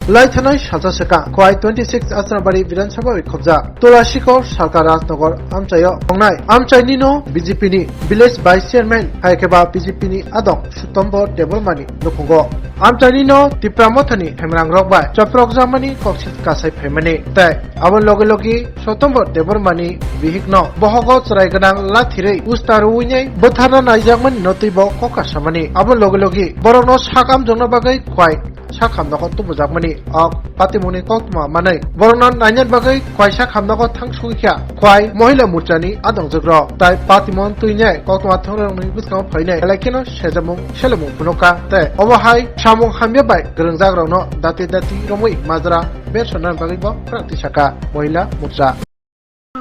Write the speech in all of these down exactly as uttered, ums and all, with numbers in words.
Laithanai sacha swkang Khwai twenty six Asrambari Bidhan Sabha bai khobjak Tulasikor Sarkar Rajnagar amchaio tongnai amchaini no B J P ni Village Vice Chairman hai khe ba B J P ni adong Sutombor Debbarma ni nukhungo amchaini no Tipra Mothani hemrang rok bai chopropjakmani koksit kasai phaimani tei abo logi logi Sutombor Debbarma ni bihik no bohogo chwrai gwnang lathirwi usta rwinai bwtharna naijakmani no twibo kok kasamani abo logi logi borok no sak amjokna bagwi Khwai sak hamnokho tubujakmani ok patimungni koktwma manwi borokno naina bagwi Khwai sak hamnokho thang sugwi kha Khwai Mohila Morchani adongjwkrok tai patimung twinai koktwma thwngrokni bwskango phainai belai kheno sejamung selemung phunukha tei obo hai samung hamya bai kwrwngjakrokno dati dati romwi majra bersonna bagwi bo kwrak tisakha Mohila Morcha.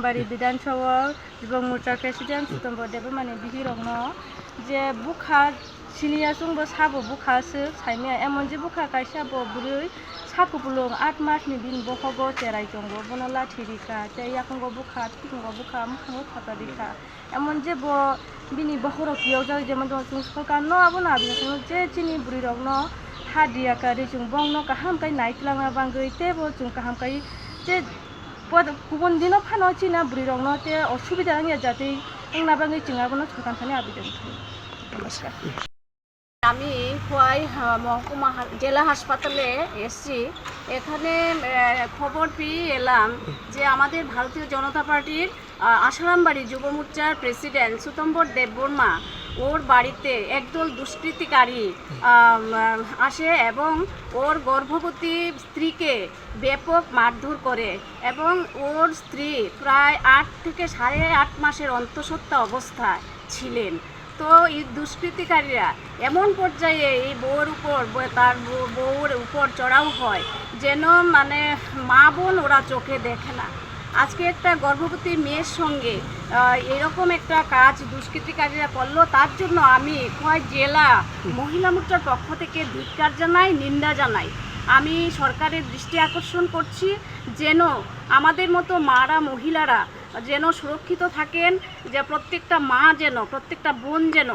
Bari Bidhan Sabha Yubong Morcha President Sutombor Debbarmani bihirokno je bukha siniya chwngbo sabo bukha se saimaya emon je bukha kaisa bo bwrwi sa kupulung aat masni bini bohogo cherai tongo bono lathi rikha tei yakungo bukha thikungo bukha mwkhango khata rikha emon je bo bini bokhorok kiyokjak jemon chwng sorkarno abono aboni je chini bwrwirokno ha diya kari chwng bongno kaham kai nai twlangna bagwi teibo chwng kaham kai je Pod-, kubun dino phano chini bwrwirokno te osubida wngya jatwi wngna bagwi chwng abono sorkar thani abidon khlaio. Namaskar. আমি খোয়াই, আহ, মহকুমা হা-, জেলা হাসপাতালে এসছি। এখানে, আহ, খবর পেয়ে এলাম যে আমাদের ভারতীয় জনতা পার্টির, আহ, আশারামবাড়ি যুব মোর্চার প্রেসিডেন্ট সুতম্বর দেববর্মা ওর বাড়িতে একদল দুষ্কৃতিকারী, আম, আহ, আসে এবং ওর গর্ভবতী স্ত্রীকে ব্যাপক মারধর করে এবং ওর স্ত্রী প্রায় আট থেকে সাড়ে আট মাসের অন্তঃসত্ত্বা অবস্থায় ছিলেন। তো এই দুষ্কৃতিকারীরা এমন পর্যায়ে এই বউর উপর, ব-, তার বউ-, বউর উপর চড়াও হয়, যেন মানে মা বোন ওরা চোখে দেখে না। আজকে একটা গর্ভবতী মেয়ের সঙ্গে, আহ, এরকম একটা কাজ দুষ্কৃতিকারীরা করলো, তার জন্য আমি খোয়াই জেলা মহিলা মোর্চার পক্ষ থেকে ধিক্কার জানাই, নিন্দা জানাই। আমি সরকারের দৃষ্টি আকর্ষণ করছি, যেন আমাদের মতো মারা মহিলারা যেন সুরক্ষিত থাকেন, যে প্রত্যেকটা মা যেন, প্রত্যেকটা বোন যেন